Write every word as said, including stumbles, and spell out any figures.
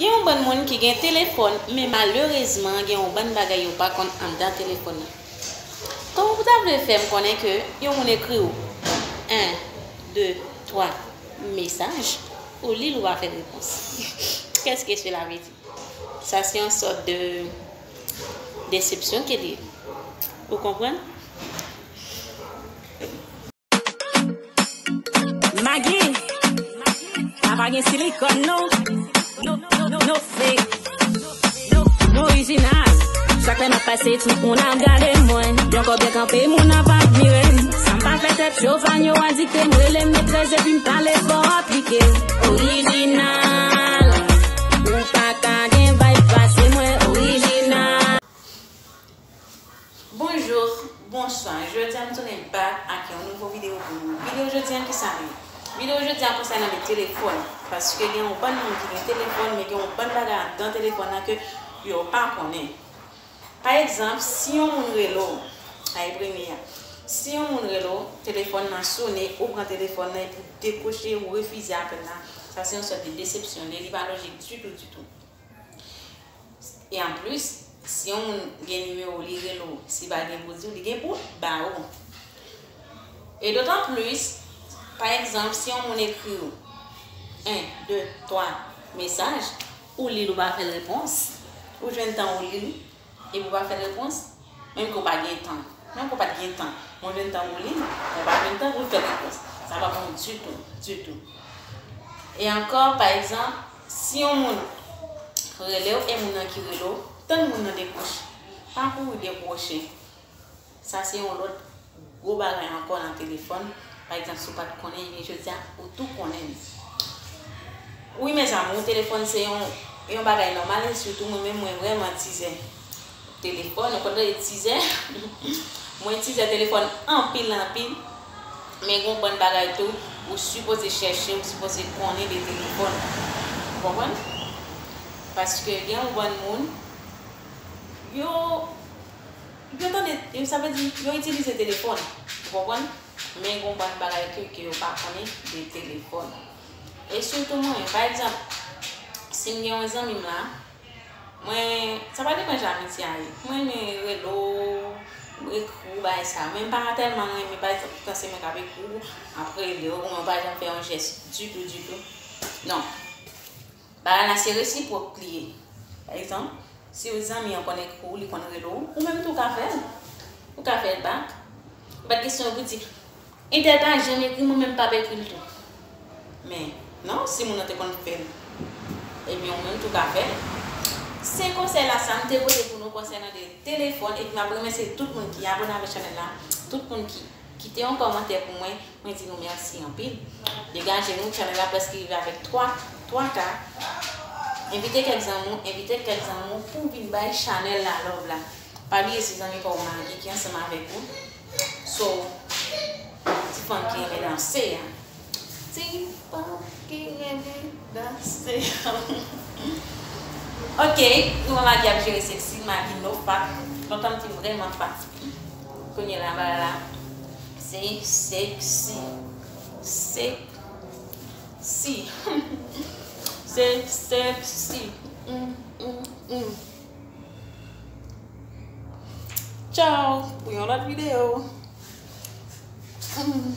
Gen yon bann moun ki gen telefòn, men malerezman, gen yon bann bagay yo pa konn anndan telefòn nan. Kòman w ta vle fè m konnen ke yon moun ekri w en, de, twa mesaj, ou li l, ou pa fè l repons? Qu'est-ce que cela veut dire? Sa se yon sòt de desepsyon ke li ye. Ou konprann? Magi, la pa gen silikòn non. No, no, no, no fake. No, no orijinal. Chak lè m ap pase, tout moun ap gade mwen. Yon kò byen kanpe, moun ap admire m. Sa m pa fè tèt cho, fan yo adikte m, rele m metrès epi m pale fò aplike. Orijinal. Ou pa ka gen vibe pase mwen, orijinal. Bonjou, bonswa. Jodi a m tounen back ak yon nouvo videyo pou nou. Videyo jodi a kisa li ye? Videyo jodi a konsènan de telefòn. Paske gen yon bann moun ki gen telefòn, men gen yon bann bagay anndan telefòn nan ke yo pa konnen. Pa egzanp, si yon moun rele w, sa e premye a. Si yon moun rele w, telefòn nan sone, ou pran telefòn nan epi w dekwoche, ou refize apèl la, sa se yon sòt de desepsyon. Li, li pa lojik ditou, ditou. E anplis, si yon moun gen nimewo w, li rele w, si pa gen pou di w, li gen pou l ba ou. E dotan plis, pa egzanp, si yon moun ekri w en, de, twa mesaj, ou li l, ou pa fè l repons, ou jwenn tan ou li l, epi w pa fè l repons, menm ke w pa gen tan. Menm ke w pa t gen tan, men w jwenn tan pou w li l, men w pa jwenn tan pou w fè l repons. Sa pa bon ditou, ditou. E ankò, pa egzanp, si yon moun rele w e moun nan ki rele w, tann moun nan dekwoche. Pa kouri dekwoche. Sa se yon lòt gwo bagay ankò nan telefòn. Pa egzanp, si w pa t konnen, ebyen jodi a, ou tou konnen l. Wi, mezanmi, telefòn se yon, yon bagay nòmal, e sitou mwen menm, mwen vrèman tizè telefòn. Ou konn tande tizè? Mwen tizè telefòn anpil, anpil. Men gen yon bann bagay tou, ou sipoze chèche, ou sipoze konnen de telefòn. Ou konprann? Paske gen yon bann moun, yo Yo tande, yo, sa vle di, yo itilize telefòn, ou konprann? Men gen yon bann bagay ke, ke yo pa konnen de telefòn. E sitou mwen, pa egzanp, si m gen yon zanmi m la, mwen, sa pa depann jan amitye a ye. Mwen renmen rele w, ekri w, bagay sa. Men m pa tèlman renmen, pa egzanp, tout tan se mwen k ap ekri w, m ap rele w, mwen pa janm fè yon jès ditou, ditou. Non. Bagay la se resipwòk li ye. Pa egzanp, si yon zanmi an konn ekri w, li konn rele w, ou menm tou ka fè l. Ou ka fè l back. Ou pa t kesyon pou di, entèl pa janm ekri m, ou menm p ap ekri l tou. Men, non, si moun nan te konn fè l, ebyen, ou menm tou ka fè l. Se konsèy la sa m te pote pou nou konsènan de telefòn, epi m ap remèsye tout moun ki abòne avèk chanèl la, tout moun ki kite yon kòmantè pou mwen. Mwen di nou mèsi anpil. Degaje nou, chanèl la prèske rive avèk twa, twa K. Envite kèk zanmi w, envite kèk zanmi w pou vin bay chanèl la love la. Pa bliye si zanmi pa w Magi ki ansanm avèk ou. So, ti fanm ki renmen danse a. Ti fanm ki renmen danse a. Ok, nou wè Magi ap jere seksi, Magi no fat. Lontan m te vrèman fat. Kounye la, bagay la, se seksi. Seksi. Se seksi. Mm, mm, mm. Tchao, pou yon lòt videyo. Mm.